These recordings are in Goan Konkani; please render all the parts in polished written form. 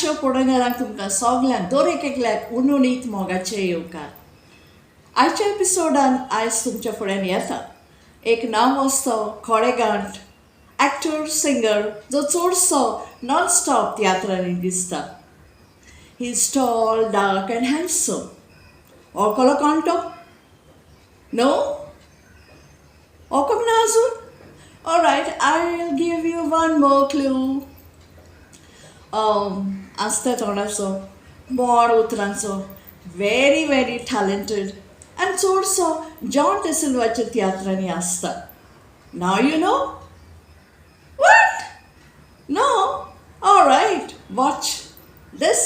शो पळोवणाऱ्यांक तुमकां सगल्यांक दर एक एकल्याक उणुणीत मोगाचे येवकार. आयच्या एपिसोडान आयज तुमच्या फुड्यान येता एक नांव असो खोडेगांठ एक्टर सिंगर जो चडसो नॉन स्टॉप तियात्रांनी दिसता. He is tall, dark and handsome. वळखलो कोण तो? नो, वळखूंक ना अजून? Alright, I'll give you one more clue. आसता तोंडाचो, मोड उतरांचो, व्हेरी व्हेरी टॅलेंटेड आनी चडसो जॉन डिसिल्वाच्या तियात्रांनी आसता. Now you know? What? No? Alright, watch this.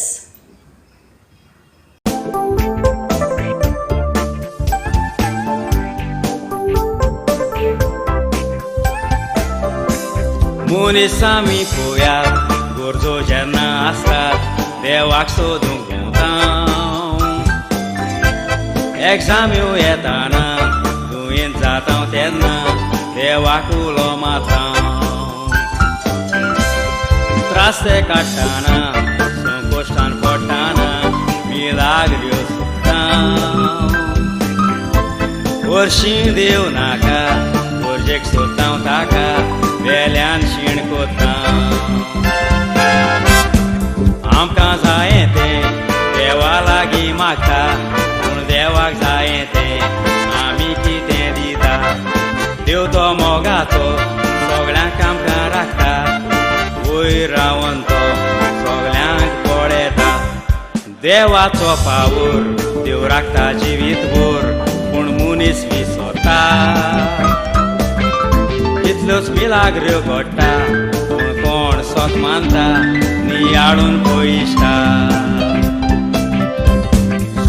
मनीस आमी पोया गरजो जेन्ना आसतात देवाक सोदूंक भोंवता, एग्जाम्यो येताना दुयेंत जाता तेन्ना देवाक उलो मारता, त्रास ते काडटाना संकोश्टान पडटाना मिलाग्र्यो सोदता, वर्शीं देव नाका गरजेक सोदता ताका वेल्यान शीण कोत्ता, आमकां जायें तें देवा लागीं मागता, पूण देवाक जायें तें आमी कितें दिता, देव तो मोगाचो सगळ्यांक आमकां राखता, वयर रावन तो सगळ्यांक पळयता, देवाचो पावर देव राखता जिवीत भर, पूण मनीस विसरता, इतल्योच मिलाग्र्यो घडटा, पूण कोण सोत मानता नियाळून पयश्टा,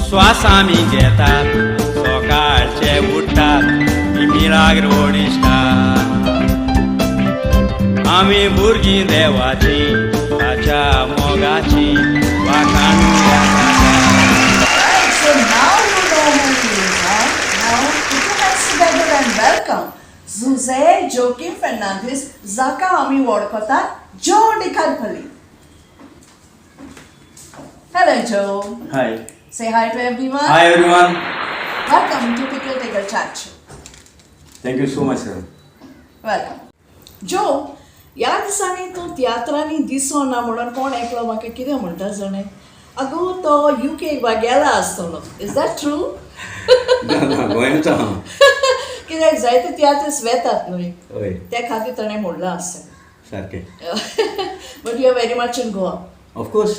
श्वास आमी घेतात सकाळचे उठ्ठात ही मिलाग्र ओडिश्टा, आमी भुरगीं देवाची ताच्या मोगाची वाखाणुया ताका. Right, so now you know who he is, huh? Now put your hands together and welcome Jose Joaquim Fernandes, जाका आमी वळखतात जो डिकालपली. Hello Joe. Hi. Say hi to everyone. Hi everyone. Welcome to Pickle Tickle Chat Show. Thank you so much sir. Welcome. जो, ह्या दिसांनी तूं तियात्रांनी दिसना म्हणून कोण एकलो म्हाका कितें म्हणटा जाणें, अगो तो you के गेला आसतलो. Is that true? ना, गोंयांत हांव. कित्याक जायते तियात्रीस वेतात न्हय, हय, त्या खातीर ताणें म्हणलां आसतलें. सारकें. But you are very much in Goa. Of course.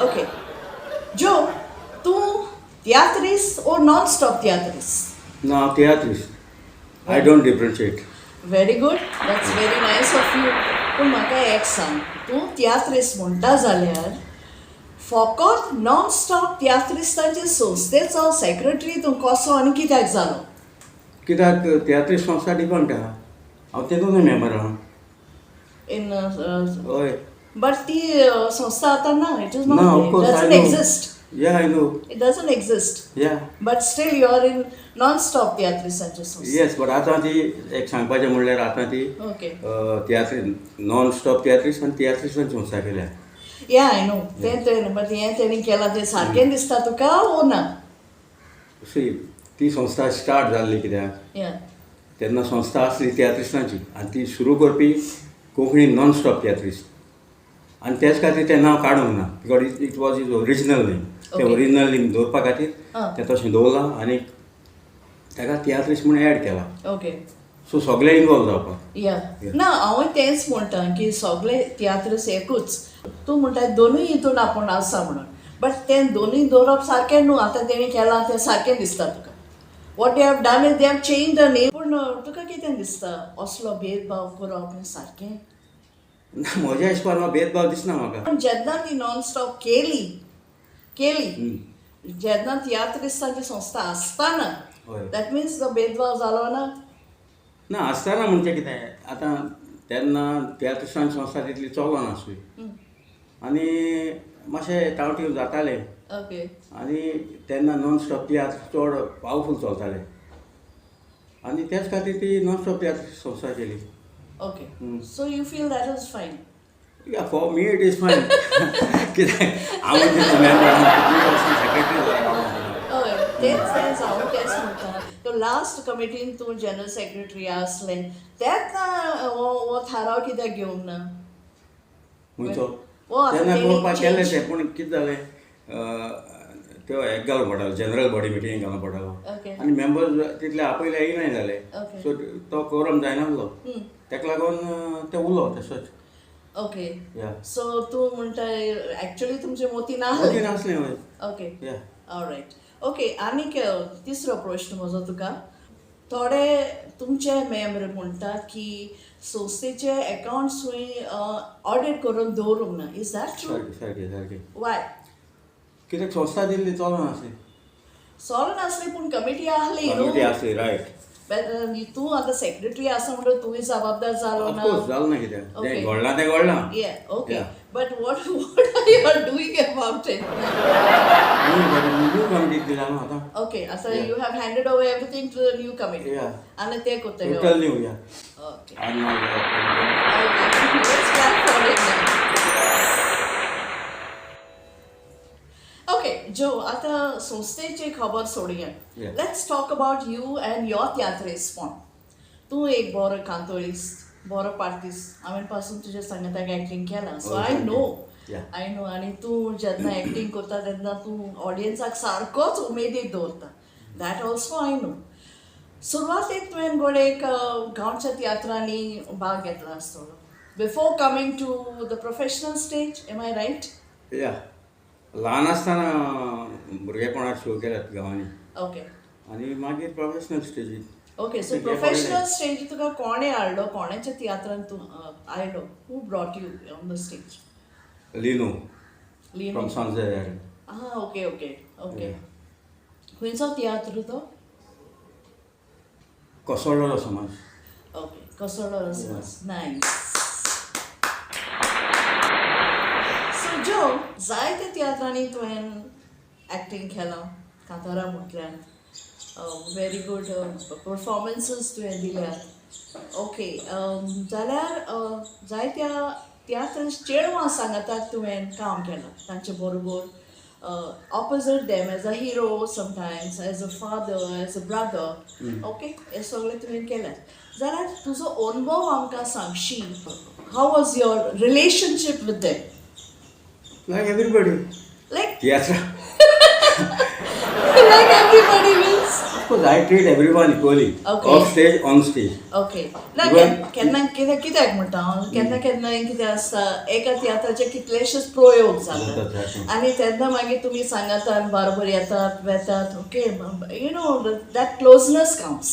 Okay जो, तूं तियात्रीस ओर नॉन स्टॉप तियात्रीस? ना, हांव तियात्रीस. I don't differentiate. Very good, that's very nice of you. पूण म्हाका एक सांग, तूं तियात्रीस म्हणटा जाल्यार फकत नॉन स्टॉप तियात्रिस्तांचे संस्थेचो सेक्रेटरी तूं कसो आनी कित्याक जालो? कित्याक तियात्रीस संस्था डिफरंट आहा, हांव तेतून मेंबर आहा. इन हय. बट ती संस्था आतां ना. It is ना, not, of course. Doesn't exist. Yeah, I know. It doesn't exist. Yeah. But still you are in non stop तियात्रिस्तांची संस्था. येस, बट आतां ती एक सांगपाचें म्हणल्यार आतां ती तियात्री नॉन स्टॉप तियात्रीस आनी तियात्रिस्तांची संस्था केल्या. या, I know तें तें, बट हें तेणी केलां तें सारकें दिसता तुका वो ना? सी, ती संस्था स्टार्ट जाल्ली कित्याक, तेन्ना संस्था आसली तियात्रिस्तांची आनी ती सुरू करपी कोंकणी नॉन स्टॉप तियात्रिस्ट आनी तेच खातीर तें नांव काडूंक ना, because it was is original name. तें ओरिजिनल नेम दवरपा खातीर तें तशें दवरलां आनी ताका तियात्रिस्ट म्हूण एड केला. सो सगळे इनवॉल्व जावपाक. या, ना, हांवूय तेंच म्हणटा की सगळे तियात्रीस एकूच. तूं म्हणटा दोनूय हितून आपूण आसा म्हणून, बट तें दोनूय दवरप सारकें न्हू. आतां तेणी केलां तें सारकें दिसता तुका? What they have done is they have change the name. पूण तुका कितें दिसता, असलो भेदभाव करप हें सारकें? ना, म्हज्या हिसपान हो भेदभाव दिसना म्हाका. पूण जेन्ना ती नॉन स्टॉप केली केली, जेन्ना तियात्रिस्तांची संस्था आसतना, that means तो भेदभाव जालो ना? ना, आसतना म्हणजे कितें, आतां तेन्ना तियात्रिस्तांची संस्था तितली चलनासली आनी मातशें तावटी जातालें आनी तेन्ना नॉन स्टॉप तियात्र चड पावरफूल चलताले आनी त्याच खातीर ती नॉन स्टॉप तियात्र संस्था केली. Okay, so you feel that is fine? Yeah, for me it is fine. कित्याक हांव मेंबर, सेक्रेटरी. हय, तेच तेच हांव तेच म्हणटा. तो लास्ट कमिटीन तूं जनरल सेक्रेटरी आसलें तेन्ना हो हो थाराव कित्याक घेवंक ना? खंयचो? हो आतां तेन्ना तेणी करपाक केलें change. तें, पूण कितें जालें, त्यो हेक घालूं पडटालो, जनरल बॉडी मिटींग घालूं पडटालो आनी मेंबर्स तितले आपयले येयनाय जाले. सो तो कोरम जायनासलो, ताका लागून ते उरलो तसोच. या. सो तूं म्हणटा एक्चुअली तुमचे मोती ना? मोती नासलें, हय. ओके. या. Right, okay. आनीक तिसरो प्रश्न म्हजो तुका. थोडे तुमचे मेंबर म्हणटात की संस्थेचे अकाउंट्सूय ऑडिट करून दवरूंक ना. Is that true? सारकें सारकें सारकें. वाय? कित्याक संस्था दिल्ली चलून आसली. चलून आसली, पूण कमिटी आहली न्हू? कमिटी आसली, रायट. तूं आतां सेक्रेटरी आसा म्हणटकीर तूंय जबाबदार जालो ना? ऑफकोर्स, जालें ना कित्याक? जें घडलां तें घडलां. Yeah, okay. But what are you are doing about it? New कमिटीक दिला न्हू आतां. ओके, आतां you have handed over everything to the new committee. Yeah. आनी ते करतले. टोटल न्यू, या. ओके. आनी Okay, let's clap for him now. Okay, जो आतां संस्थेची खबर सोडया. Let's talk about you and your तियात्रिस्तपण. तूं एक बरो कांतोळिस्त, बरो पार्टिस्ट. हांवें पासून तुज्या सांगाताक एक्टींग केलां, so Oh, I thank you. No. I know. आनी तूं जेन्ना एक्टींग करता तेन्ना तूं ऑडियन्साक सारकोच उमेदीक दवरता, that also I know. सुरवातेक तुवें गोडे एक गांवच्या तियात्रांनी भाग घेतला आसतलो before coming to the professional stage. Am I right? या, ल्हान आसतना भुरगेपणार शो केल्यात गांवांनी आनी मागीर प्रोफेशनल स्टेजीर. ओके, सो प्रोफेशनल स्टेजी तुका कोणें हाडलो? कोणाच्या तियात्रान तूं आयलो? Who brought you on the stage? Lino. Lino. From सांजे. आं, ओके ओके ओके खंयचो तियात्र तो? कसोडो समाज. ओके, कसोडो समाज. नायस. सो जो जायते तियात्रांनी तुवें एक्टींग केलां, कांतारा म्हटल्यान व्हेरी गूड परफॉर्मन्सीस तुवें दिल्यात. ओके, जाल्यार जायत्या तियात्र चेडवां सांगाताक तुवें काम केलां, तांचे बरोबर opposite them as a hero, sometimes as a father, as a brother. Okay, हें सगळें तुवें केल्यात जाल्यार तुजो अनुभव आमकां सांगशी. How was your relationship with them? Like everybody. Like tiatr like everybody means? Of course, I treat everyone equally. Off stage, on stage. Okay, ना. केन्ना कितें, कित्याक म्हणटा हांव, केन्ना केन्ना कितें आसता, एका तियात्राचे कितलेशेच प्रयोग जातात जातात. आनी तेन्ना मागीर तुमी सांगातान बारोबर येतात वेतात. Okay, you know that closeness comes.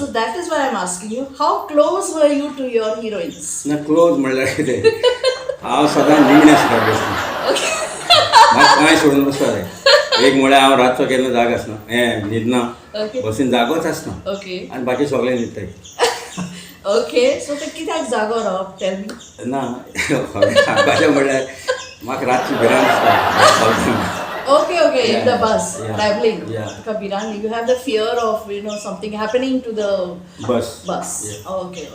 So that is why I am asking you, how close were you to your heroines? ना, क्लोज म्हणल्यार कितें, हांव सदां निमणें आसता बसता. म्हाका पांय सोडून बसता जाय. एक म्हळ्यार हांव रातचो केन्ना जाग आसना, हें न्हिदना. बसीन जागोच आसना आनी बाकी सगळे न्हिदताय. ओके, सो ते कित्याक जागो रावप, टेल मी. ना, खरें सांगपाचें म्हणल्यार म्हाका रातची भिरांत दिसता. Okay, in the bus, traveling. Yeah. Kabiran, you have the fear of something happening to the bus. Bus. Yeah. Oh, okay.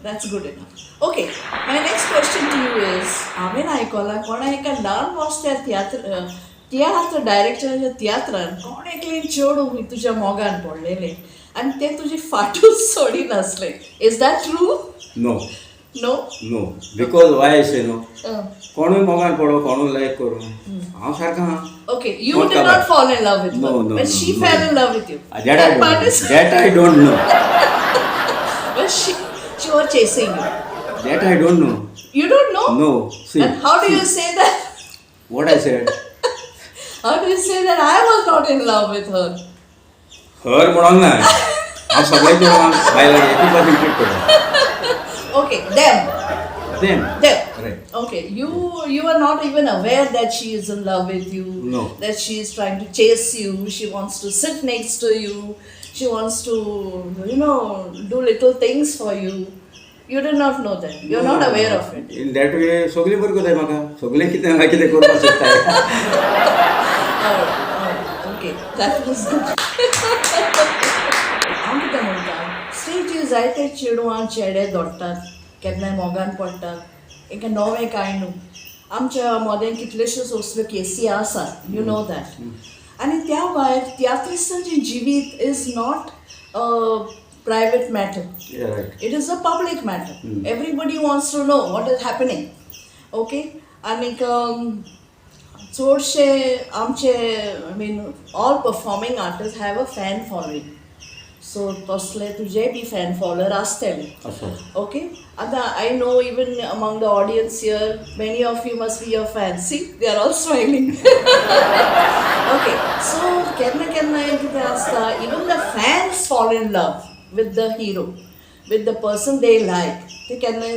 That's good enough. Okay, my next question to you is, हांवें आयकलां कोणा एका ल्हान वाजत्या तियात्र तियात्र डायरेक्टराच्या तियात्रान कोण एकलें चेडूं तुज्या मोगान पडलेलें आनी तें तुजी फाटूच सोडिनासलें. Is that true? No. No? No, because why I say no, कोणूय मोगान पडो, कोणूय लायक करूं, हांव सारको आहा. Okay, you What did cover? Not fall in love with No, her, no, but no, she no. fell in love with you. That I part don't is, That I don't know. But she was chasing you. That I don't know. You don't know? No. See, And how do you say that? What I said? How do you say that I was not in love with her? हर म्हणूंक ना, हांव सगळ्यांच्या बायलांक एकूच भाशेन ट्रीट करता. Okay, them. Them. Them. Right. Okay, you are not even aware that she is in love with you. No. That she is trying to chase you. She wants to sit next to you. She wants to do little things for you. You do not know that. You are not aware of it. In that way सगळीं बरी करताय म्हाका, सगळें कितें ना कितें करपाक सोदताय. Alright, okay, that was good. हांव कितें म्हणटा, स्टेजीर जायते चेडवां चेडे दोडटात, केन्नाय मोगान पडटात. एक नवें कांय न्हू. आमच्या मोदें कितल्योश्योच असल्यो केसी आसात, you know that. आनी त्या भायर तियात्रिस्तांचें जिवीत is not private matter. Right. It is a public matter. Everybody wants to know what is happening. Okay? आनीक चडशे आमचे, I mean, all performing artist have a fan following, so तसले तुजे बी फॅन फॉलोवर आसतले. आसा. Okay? आतां I know even among the audience here, many of you must be your fans. See, they are all smiling. Okay, so केन्ना केन्ना कितें आसता, even the fans fall in love with the hero, with the person they like. ते केन्नाय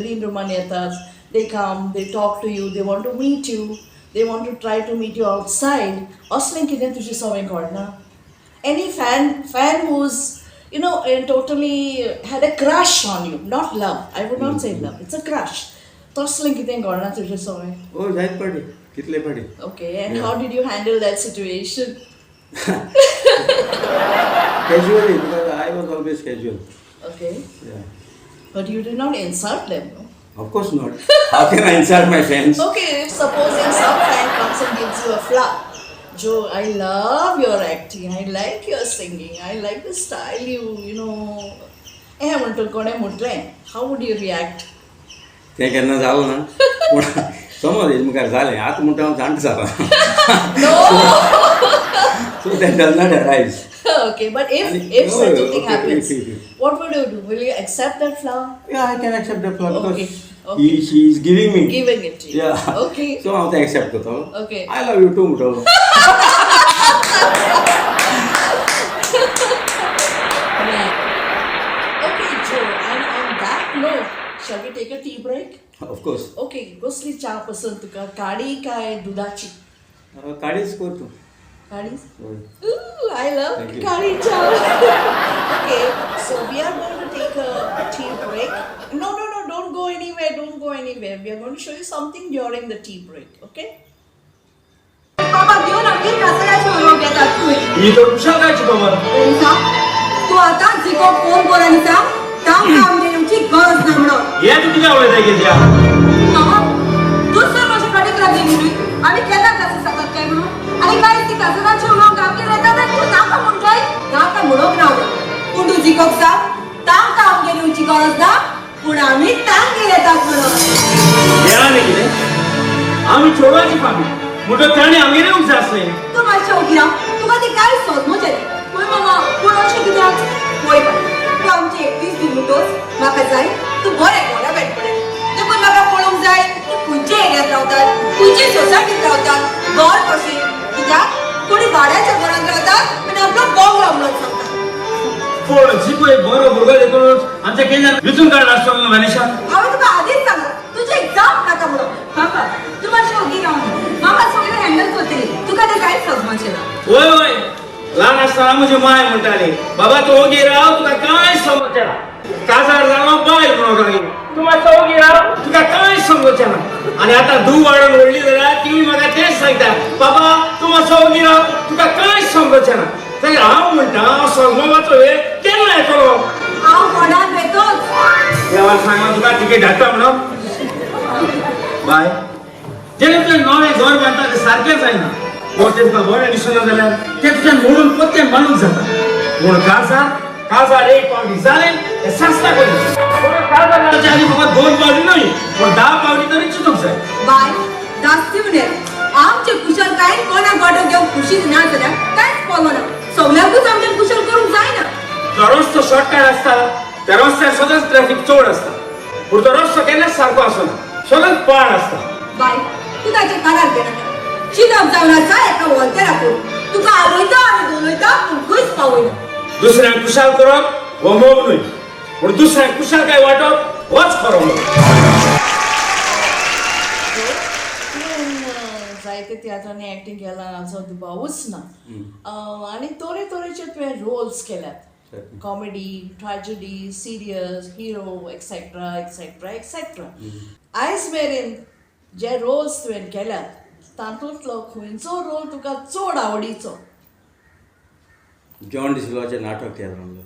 ग्रीन रुमान येतात, they come, they talk to you, they want to meet you, they want to try to meet you outside. असलें कितें तुजें सवंय घडना? Any fan who's totally had a crush on you, not love, I would not say love, it's a crush, तसलें कितें घडना तुजें सवंय? ओ, जायत पाटी, कितले पाटी. Okay, and how did you handle that situation? Casually, because I was always casual. But you did not insult them, no? Of course not. How can I insult my fans? Okay, if supposing some fan comes and gives you a flower, "Joe, I love your acting, I like your singing, I like the style you, you know, हे म्हणटून कोणें म्हटलें, how would you react? तें केन्ना जालें ना, पूण समज हेज मुखार जालें, आतां म्हणटा हांव जाणटो जाला. No! So that does not arise. Okay, but if if no, such a thing happens, what would you do? Will you accept that flower? Yeah, I can accept the flower because he, she is giving me. Giving it to you. Yeah. So हांव तें accept करतलो. "I love you too" म्हणटलो. Right. Okay, Joe, and on that note, shall we take a tea break? Of course. Okay, कसली च्या पसंत तुका, काळी काय दुधाची? काळीच कर तूं. काळी? हय. Ooh, I love Thank you. Kali cha. Okay, so we are going to take a tea break. No, don't go anywhere. Don't go anywhere. We are going to show you something during the tea break. Okay? बाबा घेऊन आमगेर काजराचें उलोवप येतात तूं. ही तर कुशाळकायची खबर. तूं आतां जिको फोन कर आनी सांग तांकां आमगेर येवची गरज ना म्हणून. हे तूं कितें उलयता कित्या? मामा, दुसरो मातशें फाटीक लागली न्हय, आमी केन्ना क्लासीस जातात काय म्हणून. आनी काय ती काजराचें उलोवंक आमगेर येतात आनी तूं नाका म्हणटाय. नाका म्हणूंक ना हांवें, पूण तूं जिकोक सांग तांकां आमगेर येवची गरज ना, पूण आमी तांगेर येतात म्हणून. हे आनी कितें, आमी चेडवाची फामील म्हणटो ताणें आमगेर येवंक जाय आसलें. तूं मातशें ओगी राव, तुका ती कांय समजचें. पळय मामा, पूण अशें कित्याक? पळय बाय, तूं आमची एकटीच धूव म्हणटोच म्हाका जाय तूं बरें घरा भेट पडय. देखून म्हाका पळोवंक जाय तूं खंयच्या एरियांत रावतात, खंयचे सोसायटींत रावतात, घर कशें. कित्याक कोणी भाड्याच्या घरांत रावतात आनी आपलो बंगलो म्हणून सांगतात. पूण जिको एक बरो भुरगो देखूनच आमच्या केंद्रात विचून काडला आसतलो न्हू मनीषान. हांवें तुका आदींच सांगलां तुजें जाप नाका म्हणून. बाबा, तूं मातशें ओगी राव. मामा सगळें हँडल करतली, तुका तें कांयच समजचें ना. वय वय, ल्हान आसतना म्हजी माय म्हणटाली, "बाबा, तूं ओगी राव, तुका कांय समजचें ना." काजार जालो, बायल म्हणूंक लागली, "तूं मातसो ओगी राव, तुका कांय समजचें ना." आनी आतां धूव वाडून व्हडली जाल्यार तिवूय म्हाका तेंच सांगता, "बाबा, तूं मातसो ओगी राव, तुका कांय समजचें ना." जाल्यार हांव म्हणटा, हांव समजपाचो वेळ केन्ना येतलो? हांव कोणाक वेतोच. देवान सांगला तुका तिकेट धाडटा म्हणून. बाय, जेन्ना तुवें नवें घर बांदता तें सारकें जायना. वो तें तुका बरें दिसना जाल्यार तें तुज्यान मोडून परतें बांदूंक जाता. पूण काजार, काजार एक पावटी जालें तें सासणा करून. पूण काजार जावच्या आदी फकत दोन पावटी न्हय, पूण 10 पावटी तरी चिंतूंक जाय. बाय, दास्ती म्हणें आमचे कुशलकायेन कोणाक वांटो घेवंक खुशी ना जाल्यार कांयच पळोवना. सगल्यांकूच आमच्यान कुशल करूंक जायना. जो रस्तो शॉर्टकट आसता त्या रस्त्यार सदांच ट्रॅफिक चड आसता, पूण तो रस्तो केन्नाच सारको आसना, सदांच पाड आसता. बाय, तूं ताच्या कानार घेनाका. चिंतप जावन आसा एका वॉल्तेराकून. तुका आरयता आनी धोलयता, पूण खंयच पावयना. दुसऱ्यांक खुशाल करप हो मोग न्हय, पूण दुसऱ्यांक खुशालकाय वांटप होच खरो मोग. तुवें जायते तियात्रांनी एक्टींग केलां हाचो दुबावूच ना आनी तरे तरेचे तुवें रोल्स केल्यात, comedy, tragedy, serious, hero, etcetera, etcetera, etcetera. आयज मेरेन जे रोल्स तुवें केल्यात तातूंतलो खंयचो रोल तुका चड आवडीचो? जॉन डिसिल्वाचें नाटक तियात्रांतलो.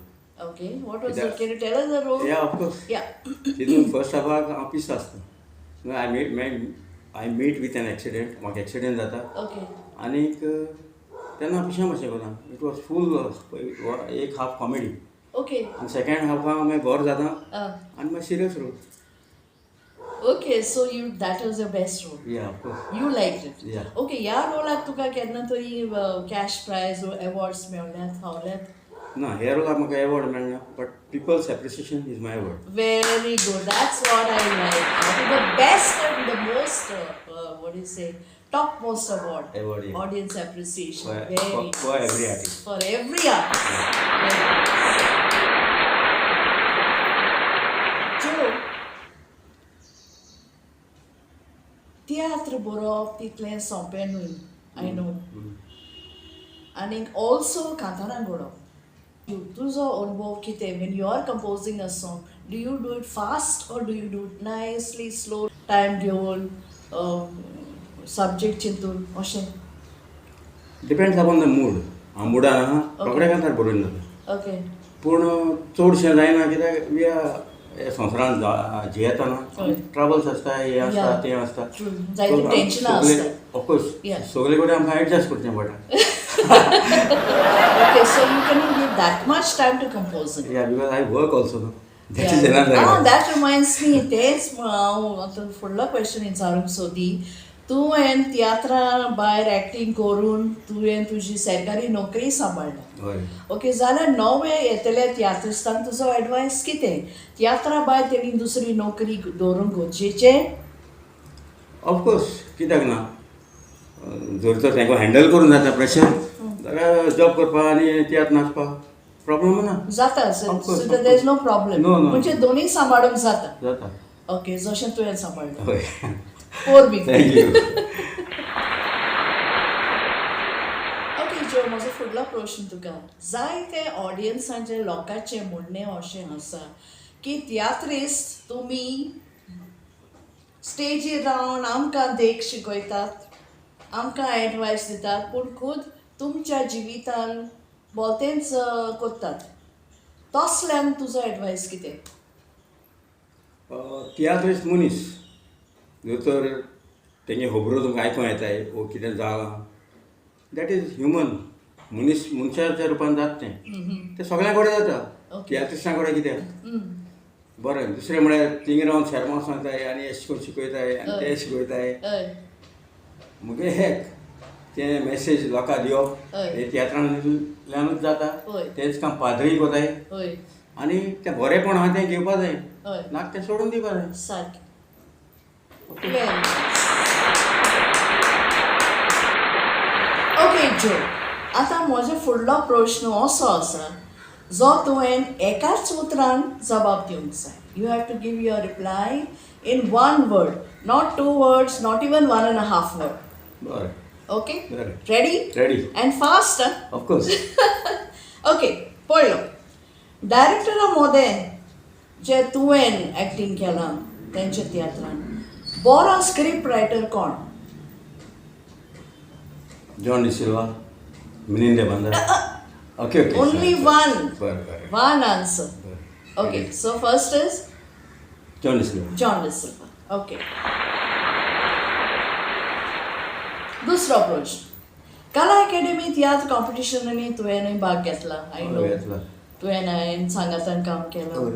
Okay, what was? Can you tell us the role? Yeah, of course. या. तितून फर्स्ट हाफाक हांव पिसो आसता. I meet with an accident. म्हाका एक्सिडेंट जाता. आनीक तेन्ना पिशें मातशें करता. It was फूल एक हाफ कॉमेडी आनी सेकेंड हाफा मागीर बोर जाता आनी मागीर serious role. Okay, so you that was your best role? Yeah, of course. You like it? Yeah. Okay, ह्या रोलाक तुका केन्ना तरी कॅश प्रायज अवॉर्ड्स मेवल्यात, फावल्यात? ना, ह्या रोलाक म्हाका एवॉर्ड मेळना, but people's appreciation is my award. Very good. That's what I like. That is the best and the most, what do you say, topmost award. Award, yeah. Audience appreciation. For, Very for every artist. For every artist. Very nice. Joe, तियात्र बरोवप तितलें सोंपें न्हय, I know, आनीक ऑल्सो कांतारां घडोवप. तुजो अनुभव कितें when you are composing a song? Do you do it fast or do you do it nicely, slow, time घेवन, सब्जेक्ट चिंतून अशें? Depends upon the mood. हांव मुडान आहा, रोखडें कांतार बरोवन जाता. पूण चडशें जायना, कित्याक we are हे संवसारांत जियेतना ट्रबल्स आसता, हें आसता, तें आसता. True. जायते टेन्शनां आसता. ऑफकोर्स. सगळे कडेन आमकां एडजस्ट करचें पडटा. Okay, so you cannot give that much time to composing. Yeah, because I work also, no, that is another. Ah, that reminds me, तेच हांव आतां फुडलो क्वेश्चन विचारूंक सोदी. तुवें तियात्रा भायर एक्टींग करून तुवें तुजी सरकारी नोकरी सांबाळ्ळ्या. हय. ओके, जाल्यार नवे येतले तियात्रिस्तांक तुजो एडवायस कितें? तियात्रा भायर तेणी दुसरी नोकरी दवरूंक गरजेचें? ऑफकोर्स, कित्याक ना? जर तर तांकां हँडल करून जाता प्रेशर जाल्यार जॉब करपा आनी तियात्र नाचपा प्रॉब्लम ना. जाता? Of course, of there is no problem? No, no. म्हणजे दोनूय सांबाळूंक जाता? जाता. ओके, जशें तुवें सांबाळ्ळें. हय. पोर बी. Thank you. Okay जो, म्हजो फुडलो प्रश्न तुका. जायते ऑडियन्सांचे, लोकांचें म्हणणें अशें आसा की तियात्रिस्त तुमी स्टेजीर रावन आमकां देख शिकयतात, आमकां एडवायस दितात, पूण खूद तुमच्या जिवितान भोवतेंच करतात. तसल्यांक तुजो एडवायस कितें? तियात्रिस्त मनीस जर तर तेंगे खबरो तुमकां आयकोंक येताय वो कितें जालां, that is human. मनीस मनशाच्या रुपान जाता तें, तें सगळ्यां कडेन जाता. तियात्रिस्तां कडेन कित्याक? बरें, दुसरें म्हळ्यार थिंग रावन शेरमांव सांगताय आनी अशें करून शिकयताय आनी ते शिकयताय. मुगे हेक तें मॅसेज लोकांक दिवप हें तियात्रांतल्यानूच जाता. तेंच काम पाद्रीय कोताय आनी तें बरेंपण आहा तें घेवपा जाय, नाका तें सोडून दिवपा जाय. सारकें. Very nice. Okay जो, आतां म्हजो फुडलो प्रश्न असो आसा जो तुवें एकाच उतरान जबाब दिवंक जाय. You have to give your reply in one word, not two words, not even one and half word. बरें. ओके? बरें. Ready? Ready. And fast. Of course. Okay, पळयलो डायरेक्टरा मोदें जे तुवें एक्टींग केलां तेंच्या तियात्रान, बरो स्क्रिप्ट रायटर कोण? John D'Silva, Milind Debanda. Okay. Only one. बरें बरें One answer. बरें. Okay, so first is? John D'Silva. John D'Silva. Okay. दुसरो प्रश्न. कला अकॅडमी तियात्र कॉम्पिटिशनांनी तुवें भाग घेतला, I know. घेतला. तुवें हांवें सांगातान काम केलां.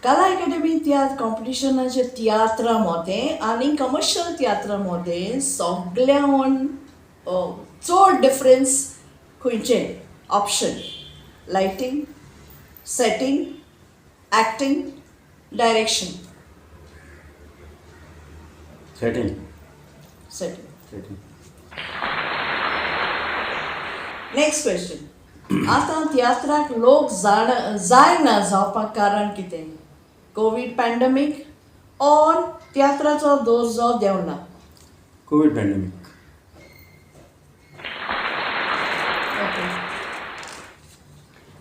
कला अकॅडमी तियात्र कॉम्पिटिशनाचे तियात्रा मोदें आनी कमर्शियल तियात्रा मोदें सगळ्याहून चड डिफरन्स खंयचें? Option: lighting, setting, acting, direction. Setting. Setting. Setting. Next question. आतां तियात्राक लोक जाण जायना जावपाक कारण कितें? कोवीड पॅन्डमीक ऑर तियात्राचो दर्जो देंवला? Covid pandemic. Okay,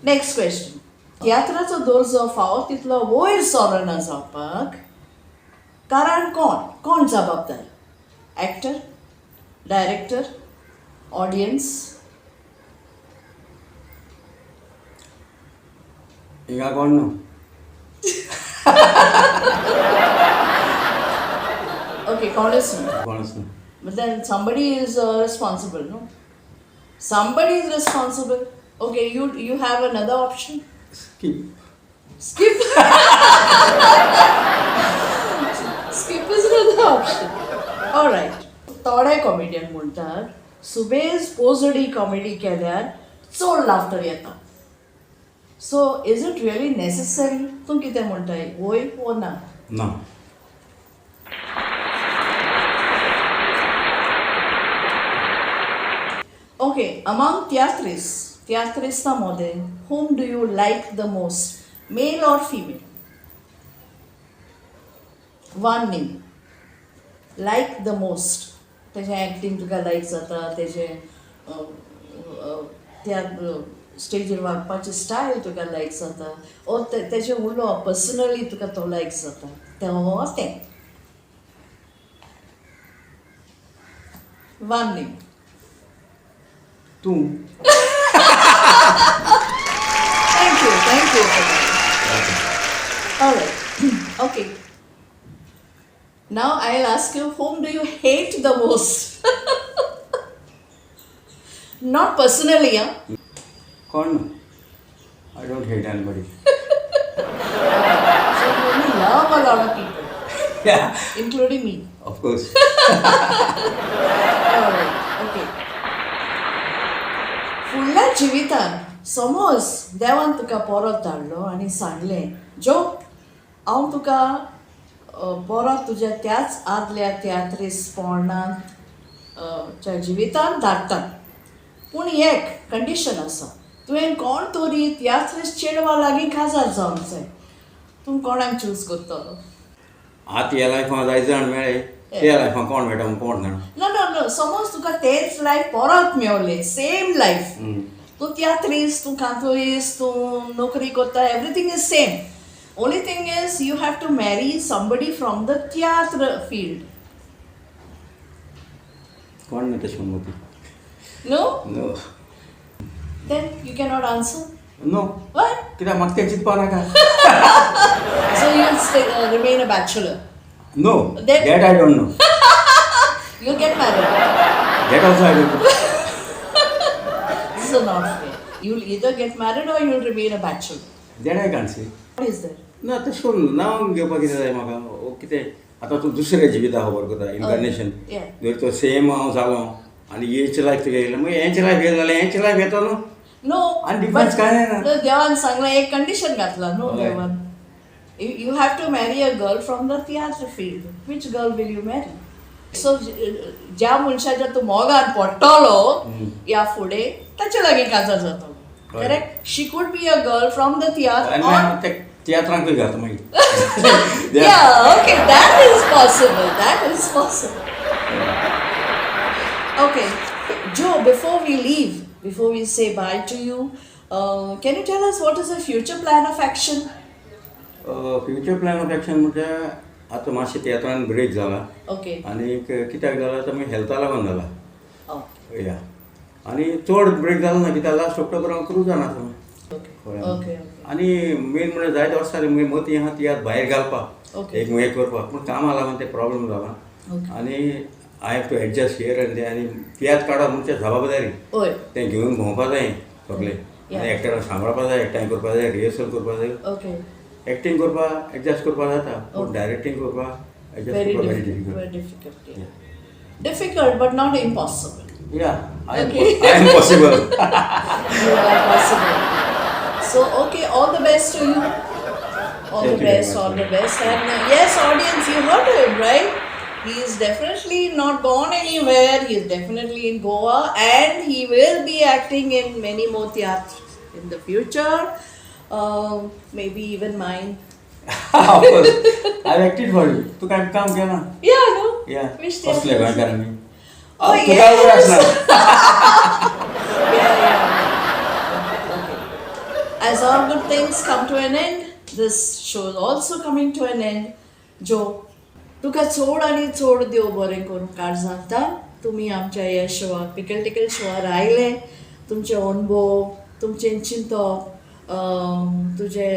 next question. तियात्राचो दर्जो फावो तितलो वयर सरना जावपाक कारण कोण? कोण जबाबदार? Actor, director, audience? हिंगा कोण न्हू. ओके, कोणूच ना. कोणूच ना. But then somebody is responsible, no? Somebody is responsible. Okay, you have another option. Skip. Skip. Skip is another option. All right. थोडे कॉमेडियन म्हणटात सुबेज पोजडी कॉमेडी केल्यार चड लाफ्टर येता. So is it really necessary? तूं कितें म्हणटाय, वय वो ना? ना. Okay, among tiatris, tiatrista मोदें whom do you like the most, male or female? One name. Like the most. तेजें एक्टींग तुका लायक जाता, तेजें त्या स्टेजीर वागपाची स्टायल तुका लायक जाता, ओ तेजें उलोवप पर्सनली तुका तो लायक जाता, तें तें वन नेम. तूं. Thank you, thank you for that. All right. Okay. Now I'll ask you, whom do you hate the most? Not personally, huh? कोण ना. I don't hate anybody. So you only love a lot of people, including me. Of course. All right. Okay. फुडल्या जिवितान समज देवान तुका परत धाडलो आनी सांगलें, जो हांव तुका परत तुज्या त्याच आदल्या तियात्रिस्पणांत च्या जिवितांत धाडटा, पूण एक कंडिशन आसा, तुवें कोण तरी तियात्रिस्त चेडवा लागीं काजार जावंक जाय. तूं कोणाक चूज करतलो? आतां ह्या लायफां जाय जाण मेळ्ळे, त्या लायफां कोण मेळटा म्हूण कोण जाणा. ना ना ना, समज तुका तेच लायफ परत मेवलें, सेम लायफ, तूं तियात्रिस्त, तूं कांतोरीस्त, तूं नोकरी करता, everything is same. Only thing is you have to marry somebody from the tiatr field. कोण ना तशें म्हणून मती. No? No. Then you cannot answer. No. Why? कित्याक म्हाका तें चिंतपा नाका. So you'll stay, remain a bachelor. No. That I don't know. You'll get married. That also I don't know. This is not fair. You'll either get married or you'll remain a bachelor. That I can't say. What is that? ना, तशें करून नांव घेवपाक कितें जाय म्हाका? ओ कितें आतां तूं दुसऱ्या जिविता खबर करता इनकारनेशन. जर तो सेम हांव जालो आनी हेच लायफ तुगें येयलें, मागीर हेंच लायफ येयलें जाल्यार हेंच लायफ येता न्हू. No. आनी डिफरन्स कांय ना. No, देवान सांगलें, एक कंडिशन घातला न्हू देवान. You have to marry a girl from the theatre field. Which girl will you marry? So ज्या मनशाच्या तूं मोगान पडटलो ह्या फुडें, ताचे लागीं काजार जातलो. Correct? She could be a girl from the tiatr. आनी मागीर ते तियात्रांकूय घालता मागीर. Yeah, okay, that is possible. That is possible. Okay, Joe, before we leave, before we say bye to you, can you tell us what is the future plan of action? Future plan of action म्हणजे आतां मातशें तियात्रान ब्रेक जाला. आनी कित्याक जाला तर मागीर हेल्था लागून जाला. या, आनी चड ब्रेक जालो ना, कित्याक लास्ट ऑक्टोबर हांव क्रुजान आसा. कळ्ळें? आनी मेन म्हणल्यार जायते वर्सां जालीं मुगे मती आहा तियात्र भायर घालपाक, एक हें करपाक, पूण कामा लागून तें प्रॉब्लम जाला. आनी I have to adjust here आनी तें, आनी तियात्र काडप म्हणजे जबाबदारी, तें घेवन भोंवपा जाय सगळें, आनी एक्टराक सांबाळपा जाय, एकठांय करपा जाय, रिहर्सल करपा जाय. एक्टींग करपाक एडजस्ट करपा जाता, पूण डायरेक्टींग करपाक एडजस्ट Very करपाक very difficult. Difficult. Very difficult. Yeah. Difficult, but not impossible. Yeah, I am possible. You are possible. So, okay, all the best to you. All Thank the you very best, much, all ma'am. the best. And yes, audience, you heard him, right? He is definitely not gone anywhere. He is definitely in Goa, and he will be acting in many more theatres in the future. Maybe even mine. Of course. I've acted for you. तूं काय काम केलां? Yeah, no? Yeah. Which कसले theatre? गोंयकारांनी? Oh, तुका खबर yes. आसना. Yeah. Okay. As all good things come to an end, this show is also coming to an end. जो तुका चड आनी चड देव बरें करूं काळजांतल्यान. तुमी आमच्या ह्या शोवाक, पिकल टिकल शोवार आयले, तुमचे अणभव, तुमचें चिंतप, तुजें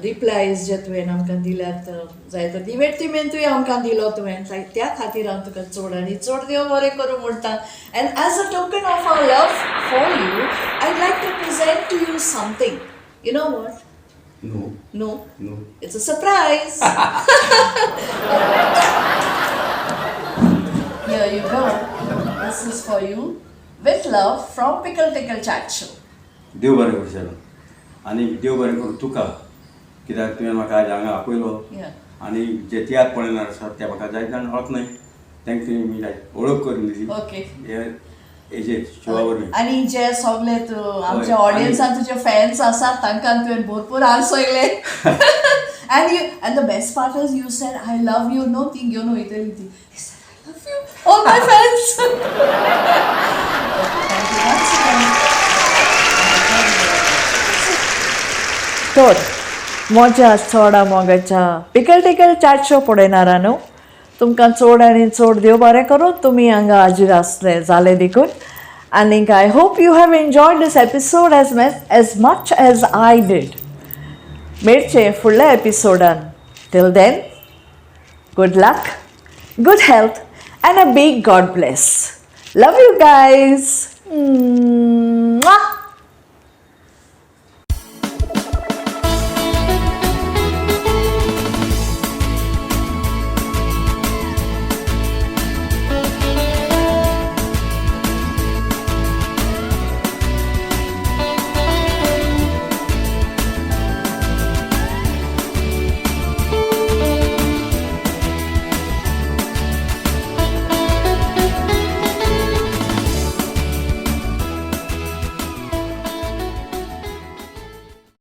रिप्लायज जे तुवें आमकां दिल्यात, जायतो दिवेर्तिमेंतूय आमकां दिलो तुवें, त्या खातीर हांव तुका चड आनी चड देव बरें करूं म्हणटा. And as a token of our love for you, I like to present to you something. You know what? No. No. No. It's a surprise. Here you go. This is for you with love from Pickle Tickle Chat Show. देव बरें करूं शरण, आनी देव बरें करूं तुका, कित्याक तुवें म्हाका आयज हांगा आपयलो. आनी जे तियात्र पळयणार आसात ते म्हाका जायते जाण वळखनाय, तांकां तुवें वळख करून दिली हे हेजेर शोआ वरवीं. आनी जे सगळे तूं आमच्या ऑडियन्सान तुजे फॅन्स आसात तांकां तुवें भरपूर हांसयले. And the best part is you said I love you, no ती घेवन वयतली ती. He said, I love you, all my fans. Thank you once again. तर म्हज्या चोडा मोगाच्या पिकल टिकल चॅट शो पळयणारा न्हू, तुमकां चड आनी चड देव बरें करूं, तुमी हांगा हाजीर आसले जाले देखून. आनीक I hope you have enjoyed this episode as much as I did. मेळचें फुडल्या एपिसोडान. Till then, good luck, good health and a big God bless. Love you guys.